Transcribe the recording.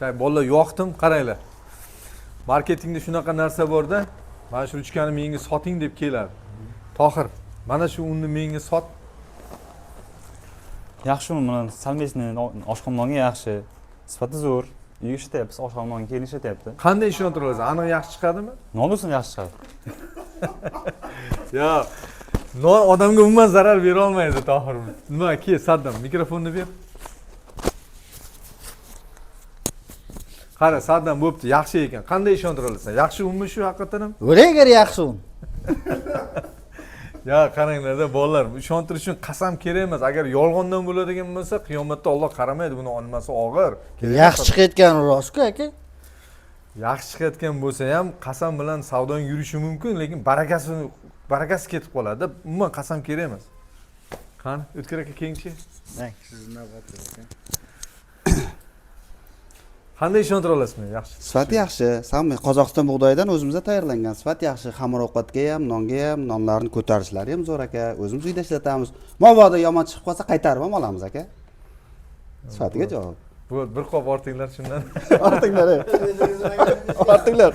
Так, bolalar, yoqdim, qaranglar. Marketingda shunaqa narsa borda, mana shu ruchkani menga soting deb keladi. Tohir, mana shu unni menga sot. Yaxshi un, mana salmesni oshqovoq nonga yaxshi. Sifati zo'r. Uyga ishlatyapmiz, oshqovoq nonga kelin ishlatyapti. Qanday ishontira olasan? Aniq yaxshi chiqadimi? Non bo'lsin, yaxshi chiqadi. Yo, non odamga umuman zarar bera olmaydi, Tohir. Nima, kel, Saddam, mikrofonni ber. Qara, Saddam, bo'pti, yaxshi ekan. Qanday ishontira olasan? Yaxshi unmi shu haqiqatan ham? O'lagar yaxshi un. Ya qaranglarda bolalar, ishontirish uchun qasam kerak emas. Agar yolg'ondan bo'ladigan bo'lsa, qiyomatda Alloh qaramaydi, buni nimasi og'ir. Kerak Yaxshi emas. chiqayotgani rostku, aka. Yaxshi chiqayotgan bo'lsa ham qasam bilan savdong yurishi mumkin, lekin barakasi ketib qoladi. Umuman qasam kerak emas. Qani, O'tkir aka, keyinchi. Sizni navbatingiz aka. Qanday ishontira olasiz meni? Yaxshi. Sifati yaxshi. Sammy Qozog'iston bug'doyidan o'zimizda tayyorlangan. Sifat yaxshi. Xamir ovqatga ham, nonga ham, nonlarni ko'tarishlari ham zo'r aka. O'zimiz uyda ishlatamiz. Mabodo yomon chiqib qolsa qaytarib ham olamiz aka. Sifatiga javob. Bo'ldi, bir qop ortinglar shundan. Ortinglar. Ortinglar.